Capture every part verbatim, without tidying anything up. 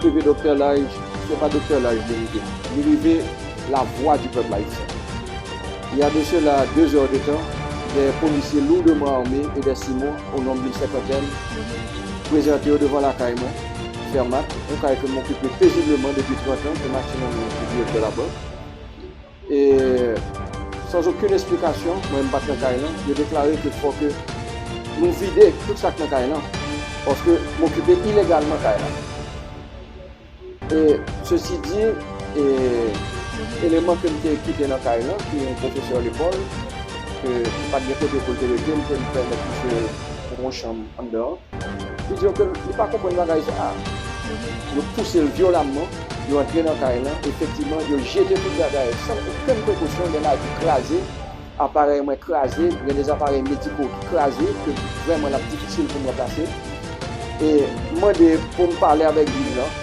Rive Doktè Laj, se pa Doktè Laj li rive. Li rive la voix du peuple haïtien. Il y a de cela deux heures de temps, des policiers lourdement armés et des six mois, au nombre d'une cinquantaine, prezante yo devan lakay mwen, Fermat, yon kay ke m okipe pezibleman depi trant an, ke m achte nan men yon direktè labank. E, sans aucune explication, mwen m pa t nan kay lan, yo deklare ke fò ke nou vide tout sa k nan kay lan, paske m okipe ilegalman kay la. E, sesi di, e, eleman ke m te kite nan kay lan, ki yon pwofesè lekòl, ke, ki pa t gen kote pou l te rete, m te pèmèt misye yon chanm anndan an. Li di yo ke li pa konprann bagay sa a. Yo pouse l vyolamman, yo antre nan kay lan, efektivman, yo jete tout bagay san okenn prekosyon, gen lavi kraze, aparèy mwen kraze, gen de aparèy mediko ki kraze, ke vrèman l ap difisil pou m ranplase. E m mande pou m pale avèk jij lan,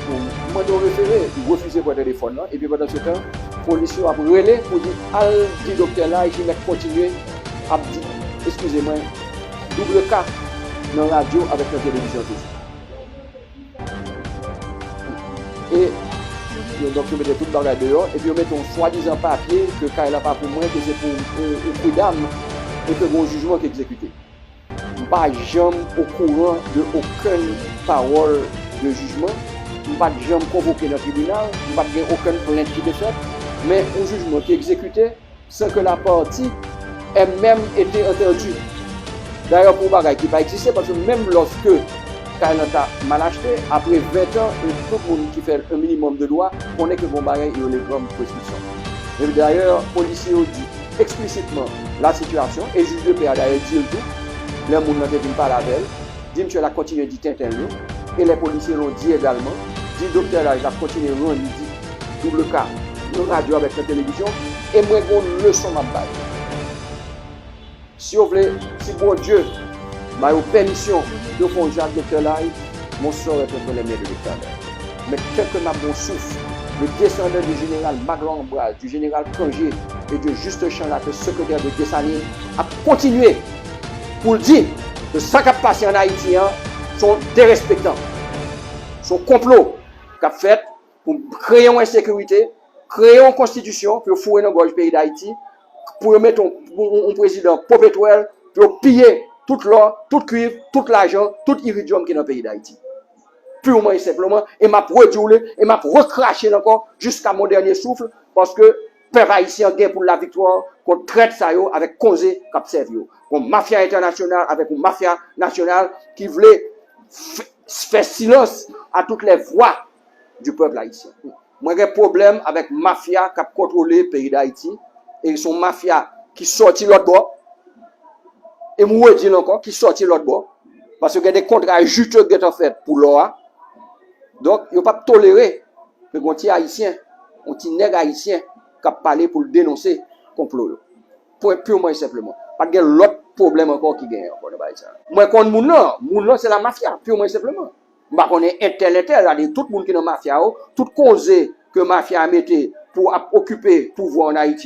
pou m mande yon refere, li refize pran telefòn lan, epi pandan se tan, polis yo ap rele pou di, al di Doktè Laj, li mèt kontinye ap di, eskize mwen, double K nan radyo avèk nan televizyon toujou. E yo, donk, yo mete tout bagay deyò, epi yo mete yon swadizan papye ke kay la pa pou mwen, ke se pou yon, yon, yon pri dam, e ke gen yon jijman ki egzekite. M pa janm okouran de okenn pawòl de jijman, m pa t janm konvoke nan tribinal, m pa t gen okenn plent ki te fèt, men yon jijman ki egzekite, san ke la parti ait même été entendue. Dayè, pou yon bagay ki pa egziste, paske menm lòske kay lan ta mal achte, apre ven tan, e tout moun ki fè un minimum de droit konnen ke gon bagay yo rele granm preskripsyon. E dayè, polisye yo di eksplisitman la sitiyasyon, e jij de pè a dayè di l tou, lè moun nan te vin pale avè l, di misye l ap kontinye di tenten l yo, e lè polisye yo di egalman, di Doktè Laj l ap kontinye rann li di double K nan radyo avèk nan televizyon, e mwen gon leson m ap bay. Si yo vle, si Bondye ba yo pèmisyon pou yo fè yon jan ak Doktè Laj, mon sort est entre les mains de l'Éternel. Mais tant que m ap gon souf, le descendant du général Magloire Ambroise, du général Cangé et de Juste Champ, la ke sekretè de Desalin, ap kontinye pou l di ke sa k ap pase ann Ayiti an, se yon derespektan, se yon konplo k ap fèt pou kreye yon ensekirite, kreye yon konstitisyon pou yo foure nan gòj peyi Dayiti, pou yo mete yon, yon, yon prezidan popetwèl, pou yo piye tout lò, tout kwiv, tout lajan, tout iridyòm ki nan peyi Dayiti. Purman e senpleman, e m ap redi w li, e m ap rekrache l ankò jiska mon dènye souf, paske pèp ayisyen an gen pou l laviktwa kont trèt sa yo avèk konze k ap sèvi yo. Yon mafya entènasyonal avèk yon mafya nasyonal ki vle fè, fè silans à toutes les voix du peuple haïtien. Mwen gen pwoblèm avèk mafya k ap kontwole peyi Dayiti, e se yon mafya ki sòti lòt bò, e m redi l ankò, ki sòti lòt bò, paske gen de kontra jite k gentan fèt pou lò a. Donk, yo p ap tolere ke gon ti ayisyen, yon ti nèg ayisyen k ap pale pou l denonse konplo yo. Pwen, purman e senpleman. Pa t gen lòt pwoblèm ankò ki genyen ankò nan bagay sa. Mwen konn moun nan, moun nan se la mafya, purman e senpleman. M pa konnen entèl, entèl, sa di tout moun ki nan mafya yo, tout konze ke mafya a mete pou ap okipe pouvwa ann Ayiti,